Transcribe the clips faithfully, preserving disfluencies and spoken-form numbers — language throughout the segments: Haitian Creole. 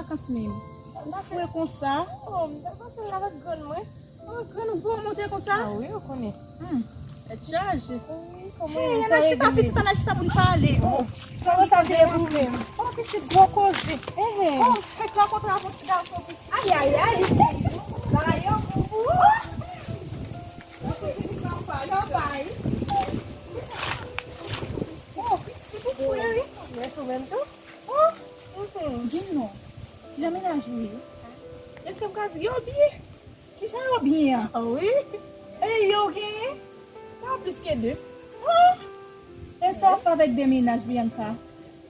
Vakans menm. Ou fre konsa? Oh, m t ap pase l avèk grann mwen. Oh, grann ou gwo monte konsa? Ah wi, ou konnen. Hmm. Tèt chaje. Wi, kòman hey, ann al chita, pitit, ann al chita pou n pale. Oh, sa w sa vle pou menm? Oh, pitit, gwo koze. Ehe. Oh, m fèk rankontre avèk yon ti gason, pitit. Ay, ay, ay. Bagay yo pou ou. Oh, pitit, ou fre wi. Yes, ou menm tou? Oh, mhm. Di m non. Kijan mennaj ou ye? Èske m ka di yo byen? Kijan yo byen an? Ah wi. E yo genyen? Pa plis ke de. Ah! E sa w fè avèk de mennaj, Bianca?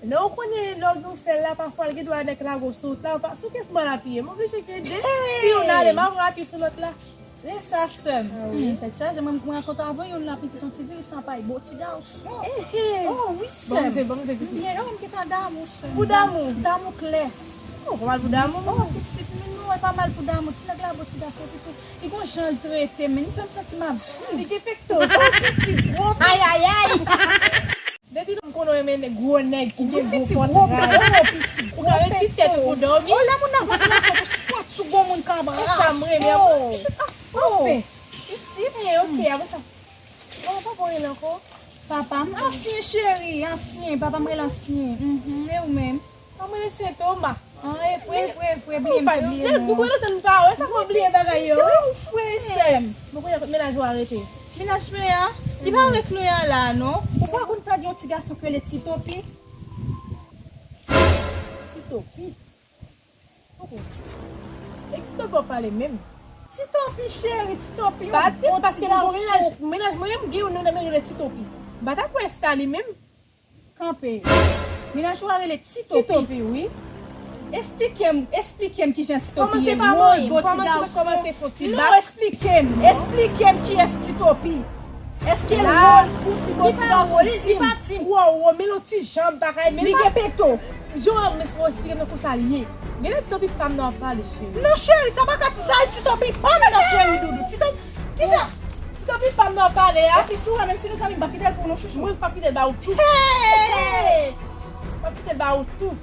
Lè w konnen lè w gen yon sèl la, pafwa l gen dwa nèk lago sou wout la, ou pa sou kès mwen l ap ye. M oblije gen de. Hey! Si youn ale, m ap rapi sou lòt la. Se sa, sè m. Ah wi. Hmm, tèt chaje, mwen, mwen kontan avè youn la, pitit, yon ti diri san pay, bon ti gason. Ehe. Oh, wi, sè m. Bon, mze, bon, mze, pitit. Byen, oh, m gentan damou, sè m. Pou damou? Damou klès. Oh, pa mal pou damou. Oh, pitit, men non, e pa mal pou damou. Ti nèg la, bon ti gason, pitit. Li gon jan l trete m, men li fè m santi m ap viv. Li gen pekto. Oh, pitit, gwo pekto. Ay, ay, ay. Depi lè m konnen w renmen nèg, gwo nèg ki gen gwo pòtray. Ou ka met ti tèt ou pou dòmi. Oh, lè moun nan pran telefòn ou sot sou gwo moun ka bras. Se sa m renmen. Oh. Anfen. Pitit. Eh, ok, apre sa. Oh, papa w rele ankò? Papa m ansyen, cheri, ansyen. Papa m rele ansyen. Mhm. E ou menm? Mwen rele Sen Toma. Ah, e vre, e vre, e vre, bliye m te bliye non. Ou konnen lòt tan pa wè, sa fè w bliye bagay yo, wi. Ou fre, sè m. Mwen konnen kot mennaj ou a rete. Mennaj mwen an, li pa ret lwen an la, non. Ou pa konn tande yon ti gason ki rele Ti Topi? Ti Topi? Poko. E ki Topi w ap pale menm? Ti Topi, cheri, Ti Topi, yon bon ti gason. Pa di m, paske m gon mennaj, mennaj mwen, m gen youn nan men rele Ti Topi. M pa ta kwè se ta li menm. Kanpe. Mennaj ou a rele Ti Topi. Ti Topi, wi. Esplike m, esplike m kijan Ti Topi ye. Kòmanse pa manyen m, kòmanse, kòmanse fon ti bak. Non, esplike m, esplike m kiyès Ti Topi. Èske l wòl pou ti bon ti gason? Di m, di m. Li pa twò wo, men l on ti jan bagay, men li gen pekto. Jan w ap esplike m nan konsa l ye. Gen lè Ti Topi pa m nan w ap pale, cheri. Non, cheri, sa pa ka, sa e Ti Topi pa m nan, cheri doudou. Ti Topi, kijan? Ti Topi pa m nan w ap pale a. Epi si w wè, menm si nou zanmi, m p ap kite l pou nou, chouchou. Mwen, m p ap kite l ba ou tou. Hey! M p ap kite l ba ou tou.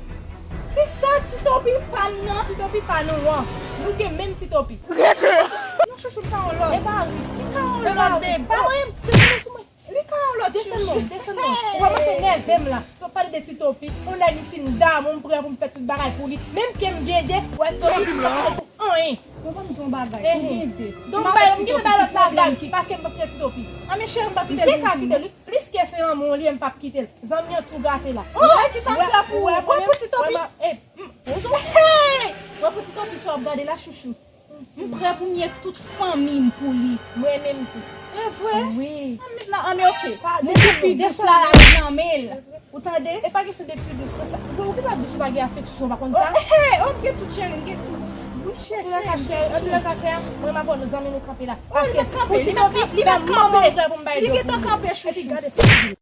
Kisa Ti Topi pa m nan? Ti Topi pa nou an. Nou gen menm Ti Topi. Non, chouchou, li ka yon lòt. E pa ri. Li ka yon lòt, baby. Pa mwen, desann sou mwen. Li ka yon lòt, chouchou. Desann non, desann non. Ou kòmanse nève m la. Ou ap pale de Ti Topi. Yon nèg m fin damou, m prè pou m fè tout bagay pou li. Menm ke m gen de, ou wè Ti Topi pa pou anyen. Bon, ban m di yon bagay. Ou gen de. Donk, m gen de bay lòt la blag, paske m p ap kite Ti Topi. An, men cheri, m p ap kite l pou ou. M te ka kite l. Plis ke se lanmou li, m p ap kite l. Zanmi an tou gate la. Oh, e kisa m fè pou ou? Mwen pou Ti Topi. Hey! Mwen pou Ti Topi sa w ap gade la, chouchou. M prè pou m ye tout fanmi m pou li. Mwen menm tou. E vre? Wi. An, met la, an, men ok. Moun ki pi dous la, la vin nan men l. Ou tande? E pa kesyon de pi dous, se sa. Ou ki pa dous, ou pa gen afeksyon, ou pa konn sa? Oh, hey, oh, m gen tout, cheri, m gen tout. Wi, cheri. Antoulèka, sè, antoulèka, sè, mwen m avè w, nou zanmi, nou kanpe la. Oh, li mèt kanpe, li mèt kanpe, li mèt kanpe. Li gentan kanpe, chouchou. Epi gade figi.